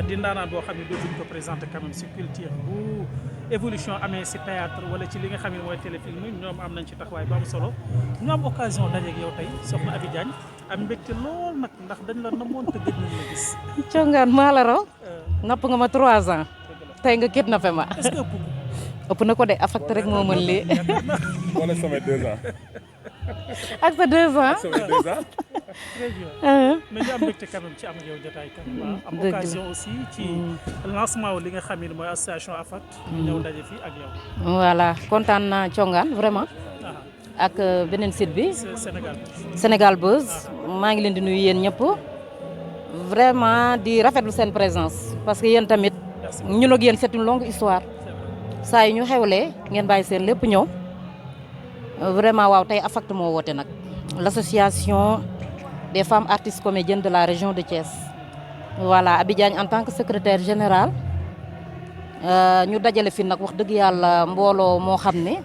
di ndaanaan boo xam ne dootuñ ko présenté quand même si culture bu évolution amee si théâtre wala ci li nga xam ne mooy téléfilm ñoom am nañ ci taxawaay bu am solo ñu am occasion dajeeg yow tey soxna Aby Diagne am mbégte lool nag ndax dañ la namoon te gëj nañ la gis. congaan maa la raw napp nga ma 3 ans tey nga kidnappé ma. est-ce que ëpp na ko de affecté rek moo mën lii. wala sama 2 ans. ak sa 2 ans. sama 2 ans. très bien. mais ñu am mbégte quand même ci am ak yow jotaay quand même. am dëgg la occasion aussi ci lancement wu li nga xam ne mooy association AFAT. ñëw daje fii ak yow. voilà kontaan naa congaan vraiment. ah ak beneen site bi. Sénégal. Sénégal Buzz maa ngi leen di nuyu yéen ñëpp vraiment di rafetlu seen présence parce que yéen tamit Merci. ñun ak yéen c'est une longue histoire saa yi ñu xewlee ngeen bàyyi seen lépp ñëw vraiment waaw tey AFACT moo woote nag l'association des femmes artistes comédiennes de la région de Thiès. voilà Aby Diagne en tant que secrétaire général ñu dajale fi nag wax dëgg yàlla mbooloo moo xam ne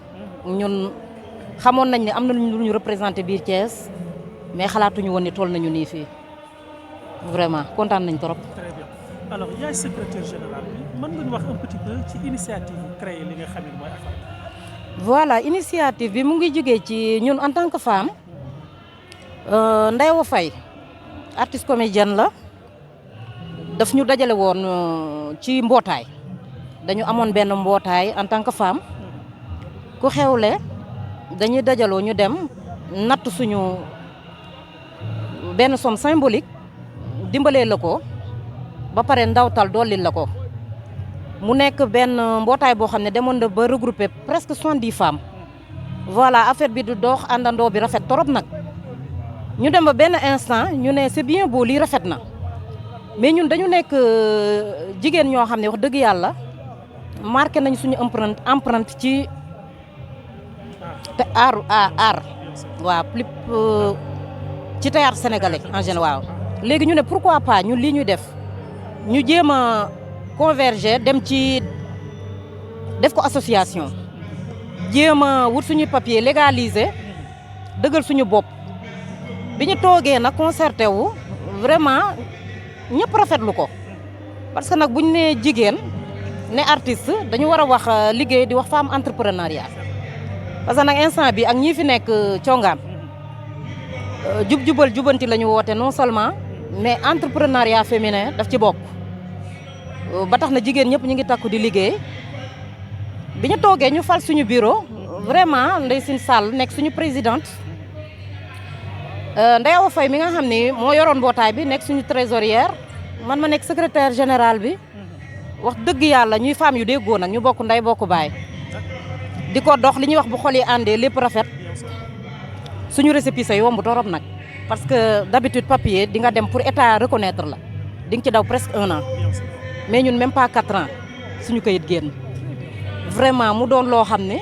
ñun xamoon nañ ne am na lu ñu représenté biir Thiès mais xalaatuñu woon ni toll nañu nii fii vraiment kontaan nañ trop. très bien alors yaay secrétaire général bi mën nga ñu wax un petit peu ci initiative bu créé li nga xam ne mooy AFAT. voilà initiative bi mu ngi jógee ci ñun en tant que femme Ndeye Awa Faye artiste comédienne la daf ñu dajale woon ci mbootaay dañu amoon benn mbootaay en tant que femme ku xewle dañuy dajaloo ñu dem natt suñu benn somme symbolique dimbalee la ko ba pare ndawtal dollil la ko mu nekk benn mbootaay boo xam ne demoon na ba regrouper presque 70 femmes voilà affaire bi du dox àndandoo bi rafet torop nag ñu dem ba benn instant ñu ne c'est bien beau lii rafet na mais ñun dañu nekk jigéen ñoo xam ne wax dëgg yàlla marqué nañ suñu empreinte ci te art waaw plus ci théâtre sénégalais en général. léegi ñu ne pourquoi pas ñun lii ñuy def ñu jéem a converger dem ci def ko association jéem a wut suñu papier légalisé dëggal suñu bopp bi ñu toogee nag concerté wu vraiment ñëpp rafetlu ko parce que nag bu ñu nee jigéen ne artiste dañu war a wax liggéey di wax femme entrepreneuriat parce que nag instant bi ak ñii fi nekk congaan jubal jubanti la ñu woote non seulement mais entrepreneuriat féminin daf ci bokk ba tax na jigéen ñëpp ñu ngi takku di liggéey bi ñu toogee ñu fal suñu bureau vraiment Ndeye Sine Sall nekk suñu présidente Ndeye Awa Faye mi nga xam ni moo yoroon mbootaay bi nekk suñu trésorière man ma nekk secrétaire général bi wax dëgg yàlla ñuy femmes yu déggoo nag ñu bokk ndey bokk baay di ko dox li ñuy wax bu xol yi àndee lépp rafet suñu récépissé yomb torop nag parce que d'habitude papier di nga dem pour état reconnaître la di nga ci daw presque 1 an mais ñun même pas 4 ans suñu kayit génn vraiment mu doon loo xam ne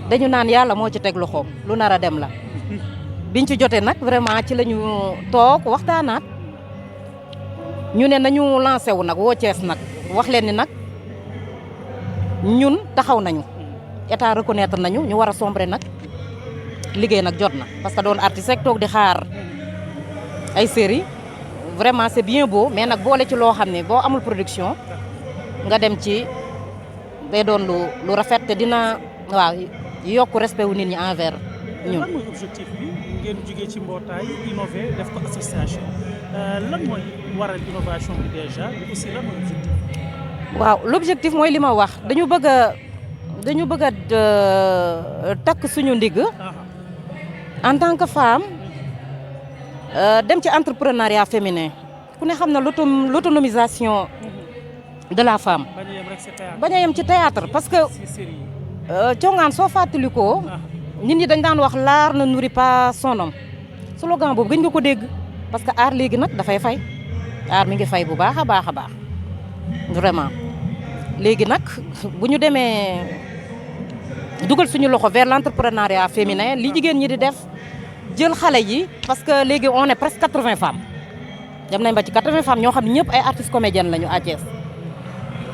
dañu naan yàlla moo ci teg loxoom lu nar a dem la biñ ci jotee nag vraiment ci la ñu toog waxtaanaat ñu ne nañu lancé wu nag woo Thiès nag wax leen ni nag ñun taxaw nañu état reconnaître nañu ñu war a sombre nag liggéey nag jot na parce que doon artiste rek toog di xaar ay série vraiment c'est bien beau mais nag boole ci loo xam ne boo amul production nga dem ci day doon lu rafet te dina waaw yokk respect wu nit ñi envers ñun. lan mooy objectif bi ngeen jógee ci mbootaay innové def ko association lan mooy waral innovation bi déjà mais aussi lan mooy objectif. waaw l'objectif mooy li ma wax dañu bëgg a takk suñu ndigg en tant que femme dem ci entrepreneuriat féminin ku ne xam na l'autonomisation de la femme bañ a yem ci théâtre parce que congaan soo fàttalikoo nit ñi dañ daan wax l'art ne nourrit pas son homme slogan boobu gëj nga ko dégg parce que art léegi nag dafay fay art mi ngi fay bu baax a baax a baax vraiment léegi nag bu ñu demee dugal suñu loxo vers l'entrepreneuriat féminin li jigéen ñi di def jël xale yi parce que léegi on est presque 80 femmes dem nañ ba ci 80 femmes ñoo xam ne ñëpp ay artistes comédiennes lañu à Thiès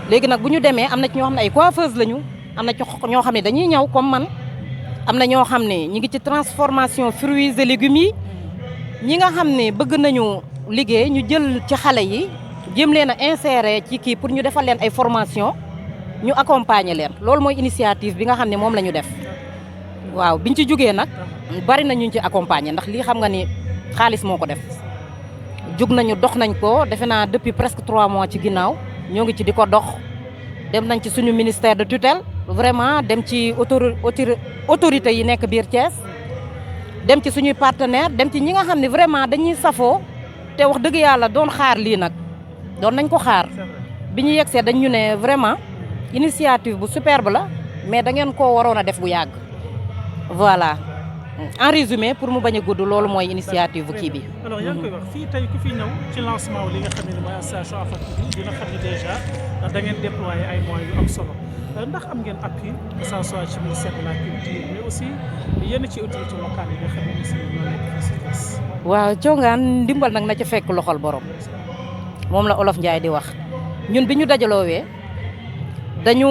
léegi nag bu ñu demee am na ci ñoo xam ne ay coiffeuses lañu am na ci ñoo xam ne dañuy ñaw comme man am na ñoo xam ne ñi ngi ci transformation fruits et légumes yi ñi nga xam ne bëgg nañu liggéey ñu jël ci xale yi jéem leen a insérer ci kii pour ñu defal leen ay formation ñu accompagner leen loolu mooy initiative bi nga xam ne moom la ñu def waaw biñ ci jógee nag bari na ñu ci accompagner ndax lii xam nga ni xaalis moo ko def jug nañu dox nañ ko defe naa depuis presque 3 mois ci ginnaaw ñoo ngi ci di ko dox dem nañ ci suñu ministère de tutelle vraiment dem ci autorité yi nekk biir Thiès dem ci suñuy partenaire dem ci ñi nga xam ne vraiment dañuy safoo te wax dëgg yàlla doon xaar lii nag doon nañ ko xaar bi ñu yegsee dañ ñu ne vraiment initiative bu superbe la mais da ngeen koo waroon a def bu yàgg voilà en résumé pour mu bañ a gudd loolu mooy initiative bu kii bi. alors yaa ngi koy wax fii tey ku fi ñëw ci lancement li nga xam ne mooy association AFACTU bi dina xam ne déjà da ngeen déployer ay moyens yu am solo ndax am ngeen appui que ça soit ci ministère de la culture mais aussi yenn ci autorités locales yi nga xam ne aussi ñoo nekk fii si Thiès. waaw congaan ndimbal nag na ca fekk loxol borom moom la Olof Ndiaye di wax ñun bi ñu dajaloowee dañu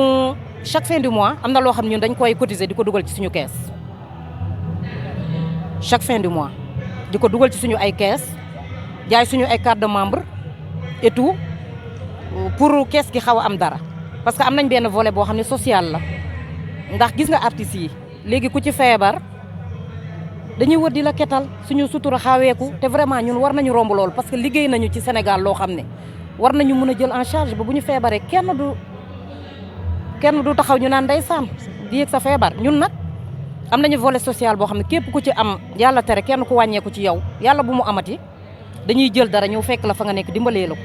chaque fin du mois am na loo xam ñun dañ koy cotiser di ko dugal ci suñu kees. chaque fin du mois di ko dugal ci suñu ay kees jaay suñu ay carte de membre et tout pour kees gi xaw a am dara parce que am nañ benn volet boo xam ne social la ndax gis nga artistes yi léegi ku ci feebar dañuy wër di la ketal suñu sutura xaweeku te vraiment ñun war nañu romb loolu parce que liggéey nañu ci Sénégal loo xam ne war nañu mën a jël en charge ba bu ñu feebaree kenn du taxaw ñu naan ndeysaan di yëg sa feebar ñun nag am nañu volet social boo xam ne képp ku ci am yàlla tere kenn ku wàññeeku ci yow yàlla bu mu amati dañuy jël dara ñëw fekk la fa nga nekk dimbalee la ko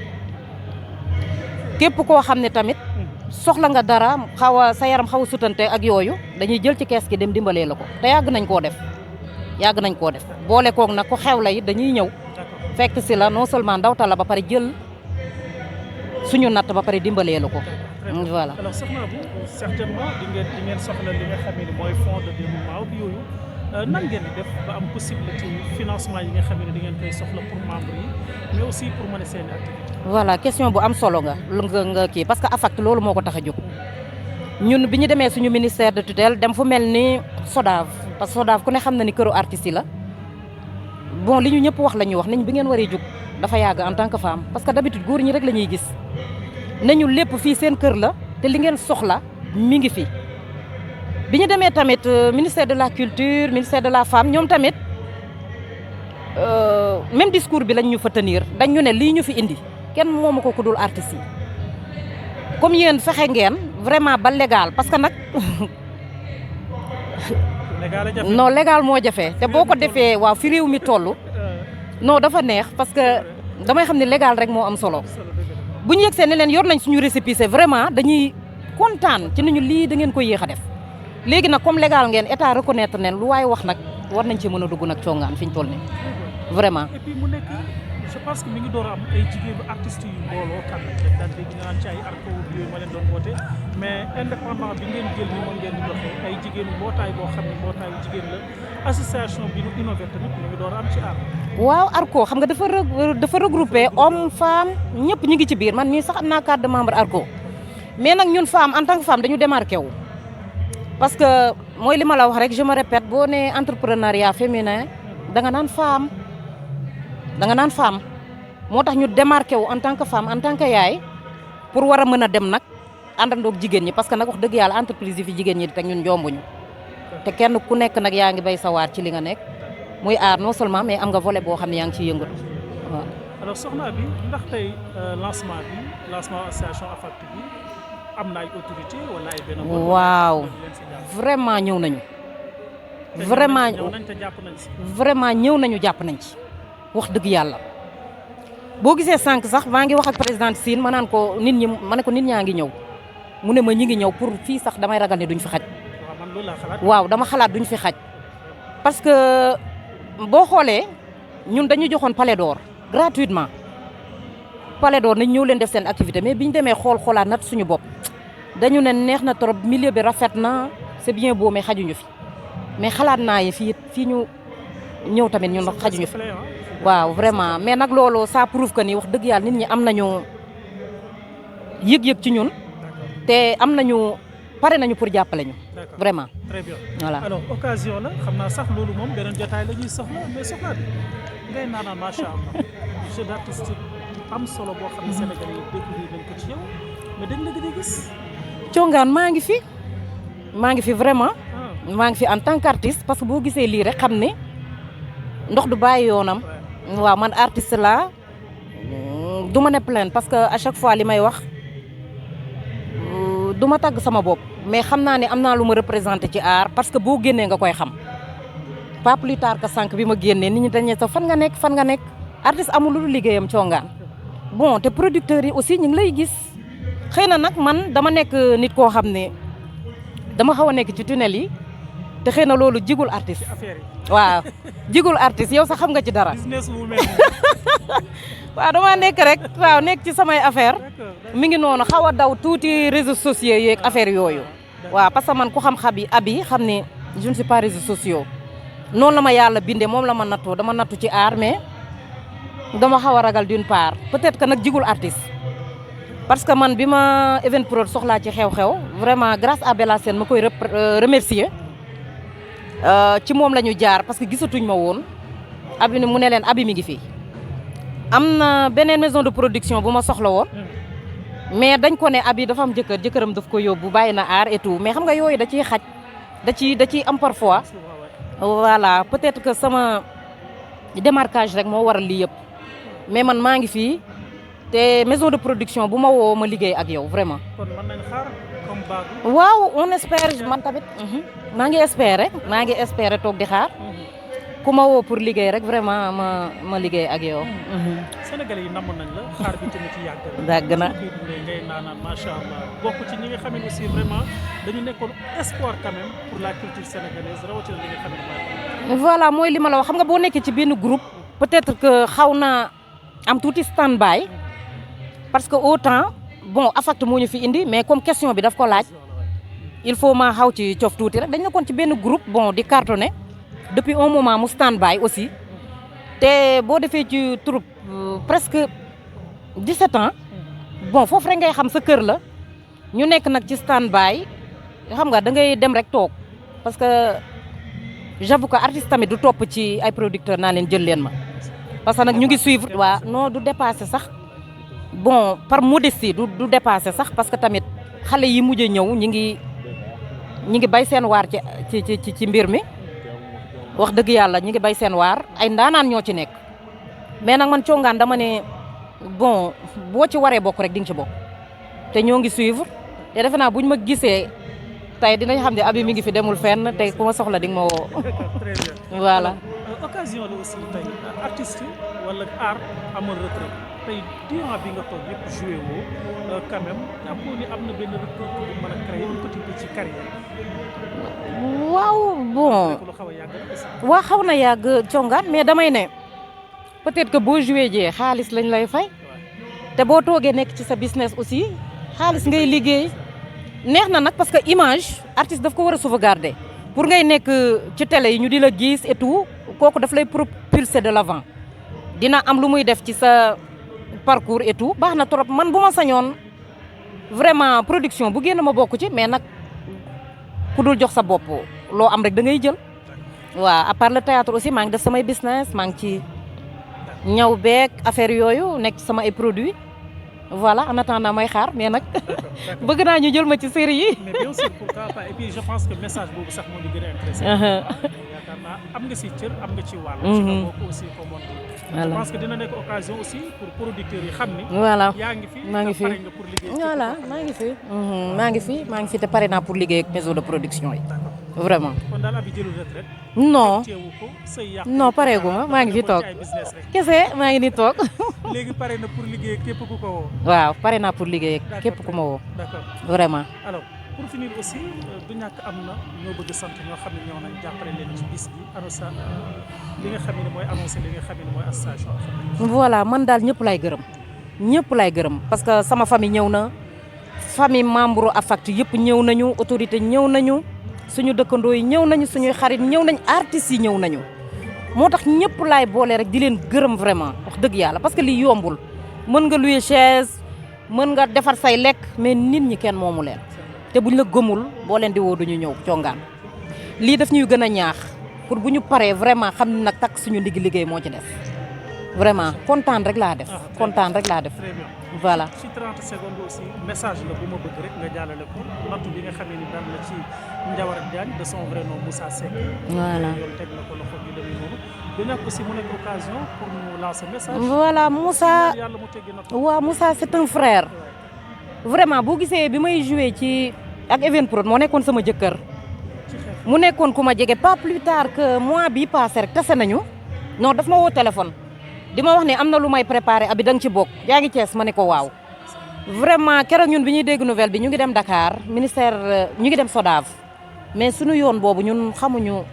képp koo xam ne tamit soxla nga dara xaw a sa yaram xaw a sutante ak yooyu dañuy jël ci kees gi dem dimbalee la ko te yàgg nañ koo def boole koog nag ku xew la it dañuy ñëw fekk si la non seulement ndawtal la ba pare jël suñu natt ba pare dimbalee la ko voilà. alors soxna bu certainement di ngeen soxla li nga xam ne mooy fonds de développement bi yooyu nan ngeen di def ba am possibilité financement yi nga xam ne di ngeen koy soxla pour membres yi mais aussi pour mën a seen activité. voilà question bu am solo nga kii parce que AFACTU loolu moo ko tax a jóg ñun bi ñu demee suñu ministère de tutelle dem fu mel ni SODAV parce que SODAV ku ne xam na ni këru artistes yi la bon li ñu ñëpp wax la ñuy wax nañ bi ngeen waree jóg dafa yàgg en tant que femme parce que d'habitude góor ñi rek la ñuy gis nañu lépp fii seen kër la te li ngeen soxla mi ngi fi bi ñu demee tamit ministère de la culture ministère de la femme ñoom tamit même discours bi lañ ñu fa tenir dañ ñu ne lii ñu fi indi kenn moomu ko ku dul artistes yi comme yéen fexe ngeen vraiment ba légal parce que nag non légal moo jafe te boo ko defee waaw fi réew mi toll non dafa neex parce que damay xam ne légal rek moo am solo bu ñu yegsee ne leen yor nañ suñu récépissé vraiment dañuy kontaan ci nañu lii da ngeen ko yéex a def léegi nag comme légal ngeen état reconnaître neen lu waaye wax nag war nañ ci mën a dugg nag congaan fi ñu toll nii vraiment. et puis mu nekk je pense que mi ngi door a am ay jigéenu artistes yu mbooloo kan daan dégg nga naan ci ay arco yooyu ma leen doon woote mais indépendant bi ngeen jël ni moom ngeen di doxee ay jigéenu mbootaay boo xam ne mbootaayu jigéen la association bi nu innové tamit mi ngi door a am ci aar. waaw ARCO xam nga dafa regroupé homme femme ñëpp ñu ngi ci biir man mii sax am naa carte de membre ARCO mais nag ñun femme en tant que femme dañu démarqué wu parce que mooy li ma la wax rek je me répète boo nee entrepreneuriat féminin da nga naan femme moo tax ñu démarqué wu en tant que femme en tant que yaay pour war a mën a dem nag àndandoog jigéen ñi parce que nag wax dëgg yàlla entreprise yi fi jigéen ñi di teg ñun jombuñu te kenn ku nekk nag yaa ngi bay sawaar ci li nga nekk muy aar non seulement mais am nga volet boo xam ne yaa ngi ciy yëngatu waaw. alors soxna bi ndax tey lancement association AFACTU bi am na ay autorité wala ay benn. waaw vraiment ñëw nañu. vraiment ñëw nañu jàpp nañ ci wax dëgg yàlla boo gisee sànq sax maa ngi wax ak présidente Sine ma naan ko nit ñaa ngi ñëw mu ne ma ñi ngi ñëw pour fii sax damay ragal ne duñ fi xaj. waaw dama xalaat duñ fi xaj parce que boo xoolee ñun dañu joxoon Palais d'Or gratuitement Palais d'Or nañ ñëw leen def seen activité mais biñu demee xoolaat nat suñu bopp dañu ne neex na trop milieu bi rafet na c'est bien beau mais xajuñu fi mais xalaat naa yi fii ñu ñëw tamit ñun xajuñu fi waaw vraiment mais nag loolu ça prouve que ni wax dëgg yàlla nit ñi am nañu yëg-yëg ci ñun te am nañu pare nañu pour jàppale ñu vraiment. très bien voilà alors occasion la xam naa sax loolu moom beneen jotaay la ñuy soxla mais soxna bi ngay naanaan macha allah jeu d'artistique am solo boo xam ne Sénégalais yi découvrir nañ ko ci yow mais dañ la gëj a gis. congaan maa ngi fi vraiment maa ngi fi en tant qu'artiste parce que boo gisee lii rek xam ne ndox du bàyyi yoonam waaw man artiste laa du ma ne plainte parce que à chaque fois li may wax du ma tàgg sama bopp mais xam naa ne am naa lu ma représenté ci art parce que boo génnee nga koy xam pas plus tard que sànq bi ma génnee nit ñi dañuy sax fan nga nekk artiste amul lu dul liggéeyam congaan bon te producteurs yi aussi ñu ngi lay gis xëy na nag man dama nekk nit koo xam ne dama xaw a nekk ci tunnel yi te xëy na loolu jigul artiste waaw jigul artiste yow sax xam nga ci dara waaw dama nekk rek waaw nekk ci samay affaire mi ngi noonu xaw a daw tuuti réseaux sociaux yeeg affaire yooyu waaw parce que man ku xam abi xam ne je ne suis pas réseaux sociaux noonu la ma yàlla bindee moom la ma nattoo dama nattu ci art mais dama xaw a ragal d'une part peut-être que nag jigul artiste parce que man bi ma Evenprod soxlaa ci xew-xew vraiment grâce à Bella Sène ma koy remercier ci moom la ñu jaar parce que gisatuñ ma woon abi mu ne leen abi mi ngi fii am na beneen maison de production bu ma soxla woon mais dañ ko ne abi dafa am jëkkëram daf ko yóbbu bàyyi na art et tout mais xam nga yooyu da ciy xaj da ciy am parfois voilà peut-être que sama démarquage rek moo waral lii yëpp mais man maa ngi fii te maison de production bu ma woo ma liggéey ak yow vraiment. kon mën nañ xaar comme Badou. waaw on espère man tamit. maa ngi espérer toog di xaar. ku ma woo pour liggéey rek vraiment ma liggéey ak yow. Sénégalais yi namm nañ la xaar bi tamit yàgg na. dàgg na ngay naanaan macha allah bokk ci ñi nga xam ne aussi vraiment dañu nekkoon espoir quand même pour la culture sénégalaise rawatina li nga xam ne voilà mooy li ma la wax xam nga boo nekkee ci benn groupe peut-être que xaw na am tuuti stand by parce que autant bon affect moo ñu fi indi mais comme question bi daf ko laaj il faut ma xaw ci cof tuuti rek dañ nekkoon ci benn groupe bon di cartonné depuis un moment mu stand by aussi te boo defee ci troupe presque 17 ans bon foofu rek ngay xam sa kër la ñu nekk nag ci stand by xam nga da ngay dem rek toog parce que j'avoue que artiste tamit du topp ci ay producteurs naa leen jël leen ma parce que nag ñu ngi suivre waa non du dépasser sax bon par modestie du dépasser sax parce que tamit xale yi mujj a ñëw ñi ngi bay seen waar ci mbir mi wax dëgg yàlla ñi ngi bay seen waar ay ndaanaan ñoo ci nekk mais nag man congaan dama ne bon boo ci waree bokk rek di nga ci bokk te ñoo ngi suivre te defe naa buñ ma gisee tey dinañ xam ne abi mi ngi fi demul fenn te ku ma soxla di nga ma woo. très bien voilà. occasion la aussi tey artiste wala art amul retrait tey durant bi nga toog yëpp joué woo quand même jàppoo ni am na benn retour bu mën a créer un petit peu ci carrière. waaw bon lu xaw a yàgg aussi. waa xaw na yàgg congaan mais damay ne peut-être que boo joué jee xaalis lañ lay fay te boo toogee nekk ci sa business aussi xaalis ngay liggéey. neex na nag parce que image artiste daf ko war a sauvegarder pour ngay nekk ci télé yi ñu di la gis et tout kooku daf lay propulser de l'avant dina am lu muy def ci sa parcours et tout baax na trop man bu ma sañoon vraiment production bu génn ma bokk ci mais nag ku dul jox sa bopp loo am rek da ngay jël waaw à part le théâtre aussi maa ngi def samay business maa ngi ci ñaw beeg affaire yooyu nekk ci sama ay produits voilà en attendant may xaar mais nag bëgg naa ñu jël ma ci série yi. mais bien sûr pourquoi pas et puis je pense que message boobu sax moo ñu gën a intéressé. yaakaar naa am nga si cër am nga ci wàll. ci la bokk aussi comme on dit. je pense que dina nekk occasion aussi pour producteurs yi xam ni. voilà yaa ngi fi maa ngi fi pare nga pour liggéey. voilà maa ngi fi te pare naa pour liggéey ak maison de production yi. vraiment. kon daal abi jëlul retraite. non teewu ko say yàq. non pareegu ma maa ngi fi toog kese maa ngi ni toog. léegi pare na pour liggéey képp ku ko woo. waaw pare naa pour liggéey ak képp ku ma woo. d'accord vraiment. alors pour finir aussi du ñàkk am na ñoo bëgg sant ñoo xam ne ñoo nañ jàppale leen ci bis bi annoncé li nga xam ne mooy annoncé li nga xam ne mooy association. voilà man daal ñëpp lay gërëm parce que sama famille ñëw na famille membre AFACT yëpp ñëw nañu autorité ñëw nañu suñu dëkkandoo yi ñëw nañu suñuy xarit ñëw nañu artistes yi ñëw nañu moo tax ñëpp laay boole rek di leen gërëm vraiment wax dëgg yàlla parce que lii yombul mën nga louer chaise mën nga defar say lekk mais nit ñi kenn moomu leen te buñ la gëmul boo leen di woo duñu ñëw congaan lii daf ñuy gën a ñaax pour bu ñu paree vraiment xam ne nag takk suñu ndigg liggéey moo ci des vraiment kontaan rek laa def kontaan rek laa def très bien voilà. ci 30 secondes aussi message la bu ma bëgg rek nga jàllale ko nattu bi nga xamee ni dal na ci Ndiawar Diagne de son vrai nom Moussa Seck. Voilà. yoon teg na ko loxo bi demee noonu du nekk aussi mu nekk occasion pour mu lancer message. voilà Moussa yàlla mu teggi nattu. waaw Moussa c'est un frère vraiment boo gisee bi may joué ci ak Evenprod moo nekkoon sama jëkkër mu nekkoon ku ma jege pas plus tard que mois bii passé rek tase nañu non daf ma woo téléphone di ma wax ne am na lu may préparé abi da nga ci bokk yaa ngi Thiès ma ne ko waaw vraiment keroog ñun bi ñuy dégg nouvelle bi ñu ngi dem Dakar ministère ñu ngi dem SODAV mais suñu yoon boobu ñun xamuñu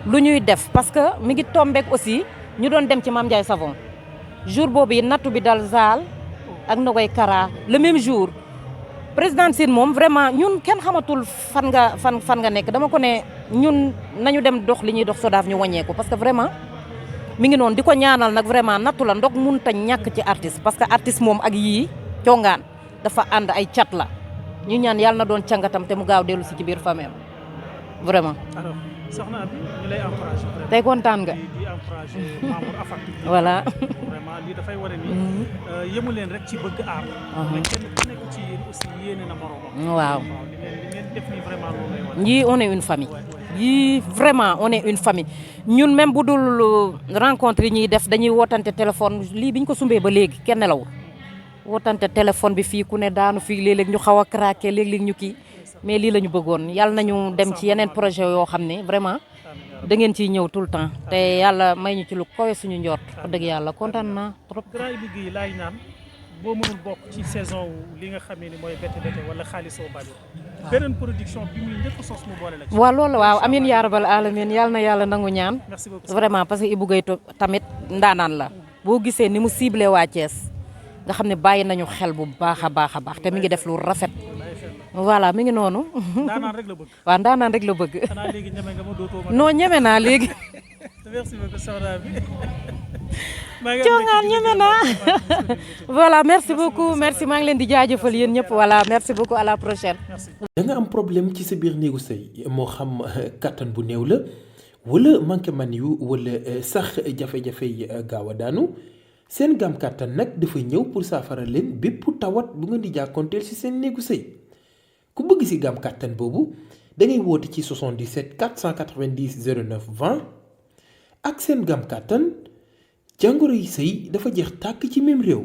lu ñuy def parce que mi ngi tombeek aussi ñu doon dem ci Mame Ndiaye Savon jour boobu yi nattu bi dal Zal ak Nogoy Kara le même jour président Sine moom vraiment ñun kenn xamatul fan nga nekk dama ko ne ñun nañu dem dox li ñuy dox SODAV ñu wàññeeku parce que vraiment mi ngi noonu di ko ñaanal nag vraiment nattu la ndog mun ta ñàkk ci artiste parce que artiste moom ak yii congaan dafa ànd ay cat la ñu ñaan yàlla na doon cangatam te mu gaaw dellu si ci biir famille vraiment. alors soxna Abi ñu lay encouragé. tey kontaan nga. di encouragé membre affectif yi. voilà. vraiment lii dafay wane ni. yëmu leen rek ci bëgg aar. mais kenn ku nekk ci yéen aussi yéene na moroomam. waaw li ngeen def nii vraiment loolu lay wane. yii on est une famille. yii vraiment on est une famille ñun même bu dul rencontre yi ñuy def dañuy wootante téléphone lii bi ñu ko sumbee ba léegi kenn nelawul wootante téléphone bi fii ku ne daanu fii léeg-léeg ñu xaw a craqué léeg-léeg ñu kii mais lii la ñu bëggoon yàlla nañu dem ci yeneen projet yoo xam ne vraiment da ngeen ciy ñëw tout le temps te yàlla may ñu ci lu kowe suñu njort wax dëgg yàlla kontaan naa trop. grand Ibou Guèye laay naan boo mënul bokk ci saison wu li nga xamee ni mooy bette bette wala xaalisoo bari beneen production bi muy njëkk sos mu boole la ci. waaw loolu waaw amiin yaa rabal alamin yàlla na yàlla nangu ñaan. merci beaucoup vraiment parce que Ibou Guèye tamit ndaanaan la boo gisee ni mu ciblé waa Thiès nga xam ne bàyyi nañu xel bu baax a baax a baax te mi ngi def lu rafet. voilà mi ngi noonu. ndaanaan rek la bëgg. waaw ndaanaan rek la bëgg. xanaa léegi ñeme nga ma dootoo ma. non ñeme naa léegi. merci beaucoup soxna bi. congaan ñeme naa. voilà merci beaucoup merci maa ngi leen di jaajëfal yéen ñëpp voilà merci beaucoup à la prochaine. da nga am problème ci sa biir néegu sëy moo xam kattan bu néew la wala manqué man yu wala sax jafe-jafe yi gaaw a daanu seen gaam kattan nag dafa ñëw pour saafara leen bépp tawat bu ngeen di jàkkoonteel ci seen néegu sëy ku bëgg ci gaam kattan boobu da ngay woote ci 77 490 09 20 ak seen gaam kattan jàngoro yi sëy dafa jeex tàkk ci même réew.